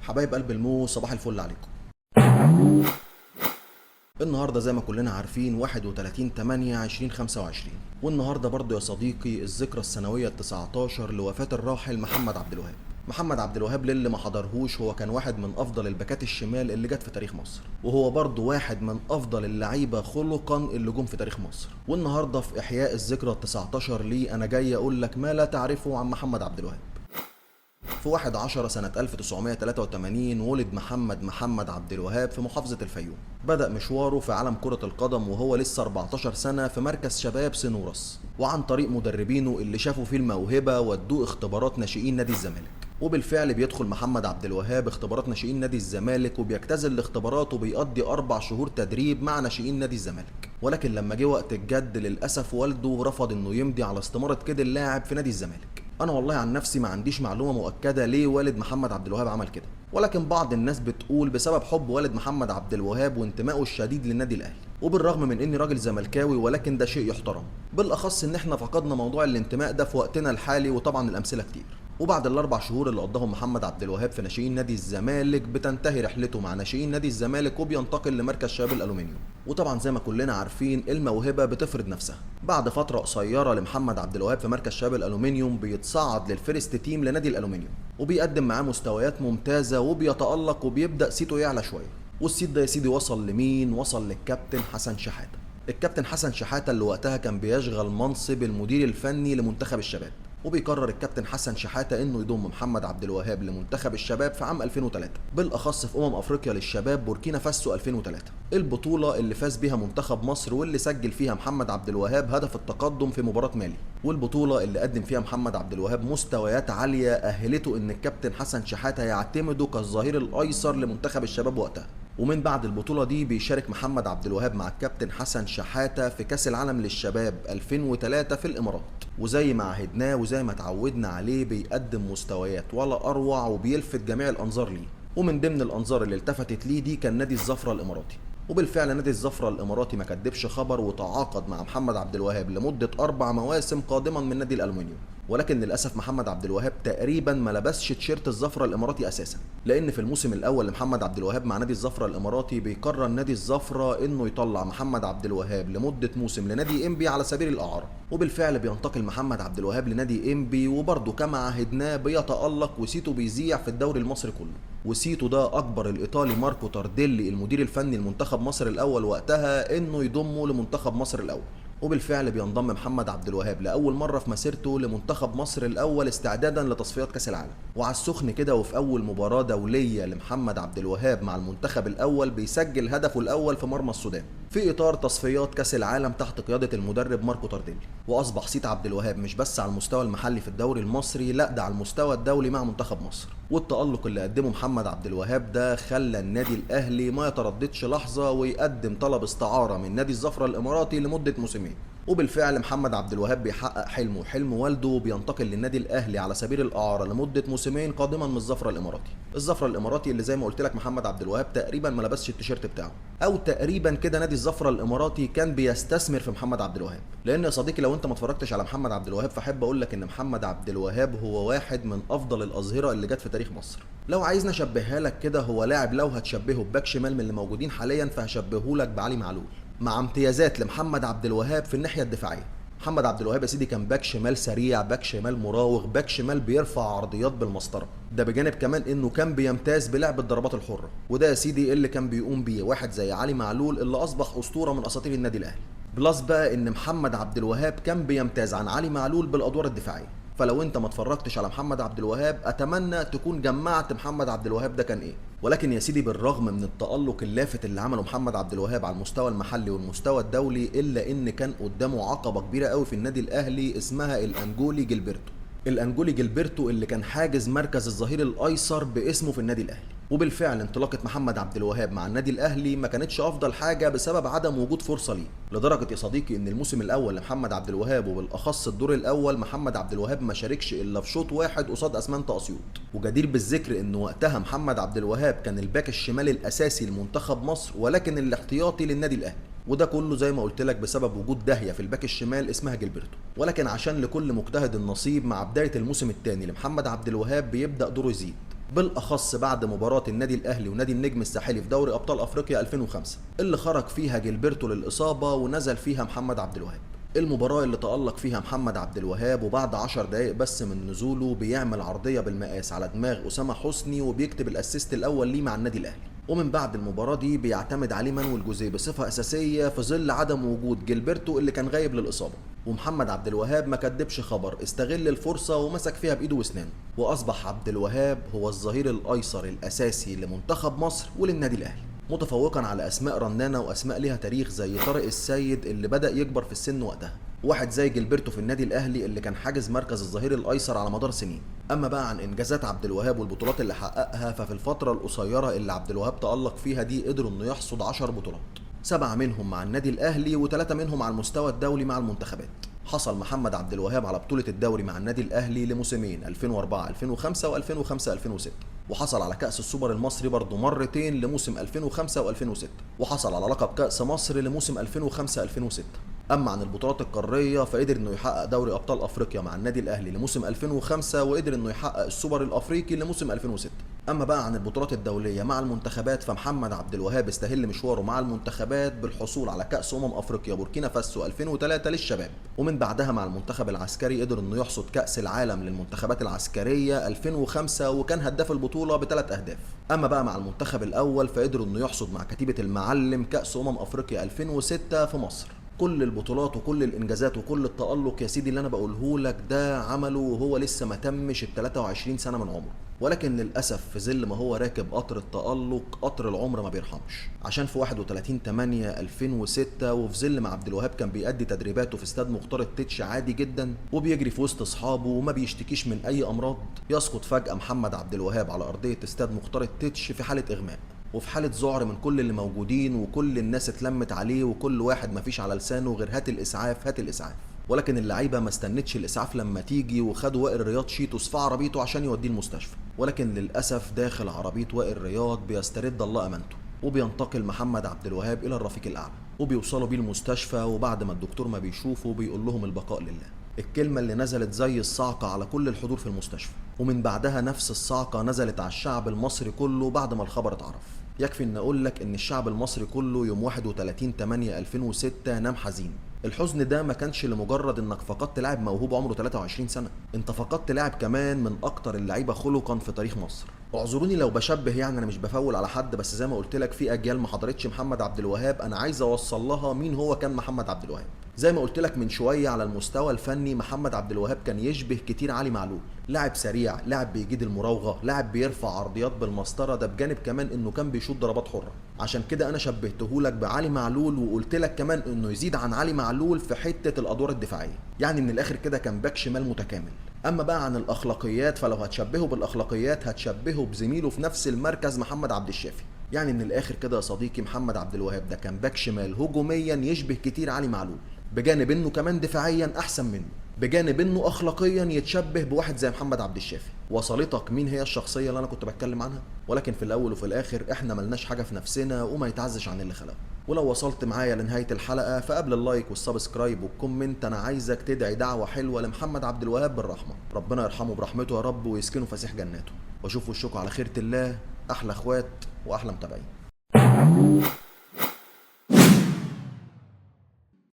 حبايب قلب المو، صباح الفل عليكم. النهارده زي ما كلنا عارفين 31/8/2025، والنهارده برضو يا صديقي الذكرى السنوية 19 لوفاة الراحل محمد عبد الوهاب. محمد عبد الوهاب للي ما حضرهوش هو كان واحد من افضل الباكات الشمال اللي جت في تاريخ مصر، وهو برضو واحد من افضل اللعيبة خلقا اللي جم في تاريخ مصر. والنهارده في احياء الذكرى 19 ليه انا جاي اقول لك ما لا تعرفه عن محمد عبد الوهاب. في 1/10 سنة 1983 ولد محمد عبد الوهاب في محافظة الفيوم. بدأ مشواره في عالم كرة القدم وهو لسه 14 سنة في مركز شباب سينورس، وعن طريق مدربينه اللي شافوا فيه الموهبة ودوه اختبارات ناشئين نادي الزمالك. وبالفعل بيدخل محمد عبد الوهاب اختبارات ناشئين نادي الزمالك وبيجتاز الاختبارات وبيقضي 4 شهور تدريب مع ناشئين نادي الزمالك. ولكن لما جه وقت الجد للأسف والده رفض انه يمضي على استمارة كده اللاعب في نادي الزمالك. انا والله عن نفسي ما عنديش معلومة مؤكدة ليه والد محمد عبد الوهاب عمل كده، ولكن بعض الناس بتقول بسبب حب والد محمد عبد الوهاب وانتمائه الشديد للنادي الاهلي. وبالرغم من اني راجل زملكاوي ولكن ده شيء يحترم، بالاخص ان احنا فقدنا موضوع الانتماء ده في وقتنا الحالي، وطبعا الامثلة كتير. وبعد ال4 شهور اللي قضاهم محمد عبد الوهاب في ناشئين نادي الزمالك بتنتهي رحلته مع ناشئين نادي الزمالك وبينتقل لمركز شباب الالومنيوم. وطبعا زي ما كلنا عارفين الموهبة بتفرض نفسها. بعد فترة قصيرة لمحمد عبد الوهاب في مركز شباب الالومنيوم بيتصعد لل first team لنادي الالومنيوم، وبيقدم معاه مستويات ممتازة وبيتالق وبيبدا صيته يعلى شوية. والصيت ده يا سيدي وصل لمين؟ وصل للكابتن حسن شحاته. الكابتن حسن شحاته اللي وقتها كان بيشغل منصب المدير الفني لمنتخب الشباب. وبيقرر الكابتن حسن شحاته انه يضم محمد عبد الوهاب لمنتخب الشباب في عام 2003، بالاخص في افريقيا للشباب بوركينا فاسو 2003، البطولة اللي فاز بيها منتخب مصر واللي سجل فيها محمد عبد الوهاب هدف التقدم في مباراة مالي، والبطوله اللي قدم فيها محمد عبد الوهاب مستويات عالية اهلته ان الكابتن حسن شحاته يعتمده كالظهير الايسر لمنتخب الشباب وقتها. ومن بعد البطولة دي بيشارك محمد عبد الوهاب مع الكابتن حسن شحاتة في كأس العالم للشباب 2003 في الإمارات، وزي ما عهدناه وزي ما تعودنا عليه بيقدم مستويات ولا أروع وبيلفت جميع الأنظار ليه. ومن ضمن الأنظار اللي التفتت ليه دي كان نادي الظفرة الإماراتي. وبالفعل نادي الظفرة الإماراتي ما كدبش خبر وتعاقد مع محمد عبد الوهاب لمدة 4 مواسم قادما من نادي الألومنيوم. ولكن للأسف محمد عبد الوهاب تقريبا ما لبسش تيشيرت الظفرة الإماراتي أساسا، لأن في الموسم الأول لمحمد عبد الوهاب مع نادي الظفرة الإماراتي بيقرر نادي الظفرة إنه يطلع محمد عبد الوهاب لمدة موسم لنادي إنبي على سبيل الإعارة. وبالفعل بينتقل محمد عبد الوهاب لنادي إنبي، وبرضه كما عهدناه بيتألق وسيته بيذيع في الدوري المصري كله. وسيته ده أكبر الإيطالي ماركو تارديلي المدير الفني لمنتخب مصر الأول وقتها إنه يضمه لمنتخب مصر الأول. وبالفعل بينضم محمد عبد الوهاب لأول مرة في مسيرته لمنتخب مصر الأول استعدادا لتصفيات كأس العالم. وعلى السخن كده وفي أول مباراة دولية لمحمد عبد الوهاب مع المنتخب الأول بيسجل هدفه الأول في مرمى السودان في إطار تصفيات كأس العالم تحت قيادة المدرب ماركو تارديلي. وأصبح صيت عبد الوهاب مش بس على المستوى المحلي في الدوري المصري، لا ده على المستوى الدولي مع منتخب مصر. والتألق اللي قدمه محمد عبد الوهاب ده خلى النادي الأهلي ما يترددش لحظة ويقدم طلب استعارة من نادي الظفرة الإماراتي لمدة موسمين. وبالفعل محمد عبد الوهاب بيحقق حلمه وحلم والده وبينتقل للنادي الاهلي على سبيل الاعارة لمدة موسمين قادما من الظفره الاماراتي. الظفره الاماراتي اللي زي ما قلت لك محمد عبد الوهاب تقريبا ما لبسش التيشيرت بتاعه، او تقريبا كده نادي الظفره الاماراتي كان بيستثمر في محمد عبد الوهاب. لان يا صديقي لو انت ما اتفرجتش على محمد عبد الوهاب فاحب اقول لك ان محمد عبد الوهاب هو واحد من افضل الاظهرة اللي جت في تاريخ مصر. لو عايزني اشبهها لك كده، هو لاعب لو هتشبهه بباك شمال من اللي موجودين حاليا فهشبهه لك بعلي معلول، مع امتيازات لمحمد عبد الوهاب في الناحية الدفاعية. محمد عبد الوهاب يا سيدي كان باك شمال سريع، باك شمال مراوغ، باك شمال بيرفع عرضيات بالمسطره، ده بجانب كمان انه كان بيمتاز بلعب الضربات الحرة. وده يا سيدي اللي كان بيقوم بيه واحد زي علي معلول اللي اصبح اسطورة من اساطير النادي الاهلي. plus بقى ان محمد عبد الوهاب كان بيمتاز عن علي معلول بالادوار الدفاعية. فلو انت ما اتفرجتش على محمد عبد الوهاب اتمنى تكون جمعت محمد عبد الوهاب ده كان ايه. ولكن يا سيدي بالرغم من التألق اللافت اللي عمله محمد عبد الوهاب على المستوى المحلي والمستوى الدولي، الا ان كان قدامه عقبة كبيرة قوي في النادي الاهلي اسمها الانجولي جilberto. الانجولي جilberto اللي كان حاجز مركز الظهير الايسر باسمه في النادي الاهلي. وبالفعل انطلاقة محمد عبد الوهاب مع النادي الاهلي ما كانتش افضل حاجة بسبب عدم وجود فرصة ليه، لدرجة يا صديقي ان الموسم الاول لمحمد عبد الوهاب وبالاخص الدور الاول محمد عبد الوهاب ما شاركش الا في شوط واحد قصاد اسمنت اسيوط. وجدير بالذكر ان وقتها محمد عبد الوهاب كان الباك الشمال الاساسي لمنتخب مصر ولكن الاحتياطي للنادي الاهلي، وده كله زي ما قلت لك بسبب وجود داهية في الباك الشمال اسمها جilberto. ولكن عشان لكل مجتهد النصيب، مع بداية الموسم الثاني لمحمد عبد الوهاب بيبدا دوره يزيد. بالاخص بعد مباراة النادي الاهلي ونادي النجم الساحلي في دوري ابطال افريقيا 2005 اللي خرج فيها جيلبرتو للاصابة ونزل فيها محمد عبد الوهاب. المباراة اللي تألق فيها محمد عبد الوهاب، وبعد 10 دقايق بس من نزوله بيعمل عرضية بالمقاس على دماغ أسامة حسني وبيكتب ال assist الأول ليه مع النادي الأهلي. ومن بعد المباراة دي بيعتمد عليه مانويل جوزيه بصفة أساسية في ظل عدم وجود جيلبرتو اللي كان غايب للإصابة. ومحمد عبد الوهاب ما كدبش خبر، استغل الفرصة ومسك فيها بإيده واسنانه، وأصبح عبد الوهاب هو الظهير الأيسر الأساسي لمنتخب مصر وللنادي الأهلي، متفوقا على اسماء رنانه واسماء ليها تاريخ زي طارق السيد اللي بدا يكبر في السن وقتها، واحد زي جيلبرتو في النادي الاهلي اللي كان حاجز مركز الظهير الايسر على مدار سنين. اما بقى عن انجازات عبد الوهاب والبطولات اللي حققها، ففي الفترة القصيرة اللي عبد الوهاب تالق فيها دي قدر انه يحصد 10 بطولات، 7 منهم مع النادي الاهلي و3 منهم على المستوى الدولي مع المنتخبات. حصل محمد عبد الوهاب على بطولة الدوري مع النادي الأهلي لموسمين 2004 2005 و2005 2006، وحصل على كأس السوبر المصري برضه مرتين لموسم 2005 و2006، وحصل على لقب كأس مصر لموسم 2005 2006. أما عن البطولات القارية فقدر إنه يحقق دوري أبطال أفريقيا مع النادي الأهلي لموسم 2005، وقدر إنه يحقق السوبر الأفريقي لموسم 2006. أما بقى عن البطولات الدولية مع المنتخبات، فمحمد عبد الوهاب استهل مشواره مع المنتخبات بالحصول على كأس أفريقيا بوركينا فاسو 2003 للشباب، ومن بعدها مع المنتخب العسكري قدر إنه يحصد كأس العالم للمنتخبات العسكرية 2005، وكان هداف البطولة ب3 أهداف. أما بقى مع المنتخب الأول فقدر إنه يحصد مع كتيبة المعلم كأس أفريقيا 2006 في مصر. كل البطولات وكل الانجازات وكل التألق يا سيدي اللي انا بقوله لك ده عمله وهو لسه ما تمش ال 23 سنة من عمره، ولكن للاسف في ظل ما هو راكب قطر التألق قطر العمر ما بيرحمش. عشان في 31/8/2006 وفي ظل ما عبد الوهاب كان بيأدي تدريباته في استاد مختار التتش عادي جدا وبيجري في وسط اصحابه وما بيشتكيش من اي امراض، يسقط فجأة محمد عبد الوهاب على ارضية استاد مختار التتش في حالة اغماء وفي حالة ذعر من كل اللي موجودين، وكل الناس اتلمت عليه وكل واحد مفيش على لسانه غير هات الإسعاف هات الإسعاف. ولكن اللعيبة ما استنتش الإسعاف لما تيجي وخدوا وائل رياض شيتوس في عربيته عشان يوديه المستشفى، ولكن للأسف داخل عربية وائل رياض بيسترد الله أمانته وبينتقل محمد عبد الوهاب إلى الرفيق الأعلى وبيوصلوا بيه المستشفى. وبعد ما الدكتور ما بيشوفه بيقول لهم البقاء لله، الكلمة اللي نزلت زي الصعقة على كل الحضور في المستشفى، ومن بعدها نفس الصعقة نزلت على الشعب المصري كله بعد ما الخبر اتعرف. يكفي ان اقول لك ان الشعب المصري كله يوم 31/8/2006 نام حزين. الحزن ده ما كانش لمجرد انك فقدت لاعب موهوب عمره 23 سنة، انت فقدت لاعب كمان من اكتر اللعيبة خلقا في تاريخ مصر. اعذروني لو بشبه، يعني انا مش بفول على حد، بس زي ما قلت لك في اجيال ما حضرتش محمد عبد الوهاب، انا عايز اوصل لها مين هو كان محمد عبد الوهاب. زي ما قلت لك من شوية على المستوى الفني محمد عبد الوهاب كان يشبه كتير علي معلول، لاعب سريع، لاعب بيجيد المراوغه، لاعب بيرفع عرضيات بالمسطره، ده بجانب كمان انه كان بيشوط ضربات حره. عشان كده انا شبهته لك بعلي معلول وقلت لك كمان انه يزيد عن علي معلول في حتة الادوار الدفاعية، يعني من الاخر كده كان باك شمال متكامل. اما بقى عن الاخلاقيات فلو هتشبهه بالاخلاقيات هتشبهه بزميله في نفس المركز محمد عبد الشافي، يعني من الاخر كده يا صديقي محمد عبد الوهاب ده كان باك شمال هجوميا يشبه كتير علي معلول، بجانب انه كمان دفاعيا احسن منه، بجانب انه اخلاقيا يتشبه بواحد زي محمد عبد الشافي. وصلتك مين هي الشخصية اللي انا كنت بتكلم عنها؟ ولكن في الاول وفي الاخر احنا ملناش حاجة في نفسنا وما يتعزش عن اللي خلقه. ولو وصلت معايا لنهاية الحلقة فقبل ال like وال subscribe وال comment انا عايزك تدعي دعوه حلوة لمحمد عبد الوهاب بالرحمة، ربنا يرحمه برحمته يا رب ويسكنه فسيح جناته. واشوف وشكم على خيره الله، احلى اخوات واحلى متابعين.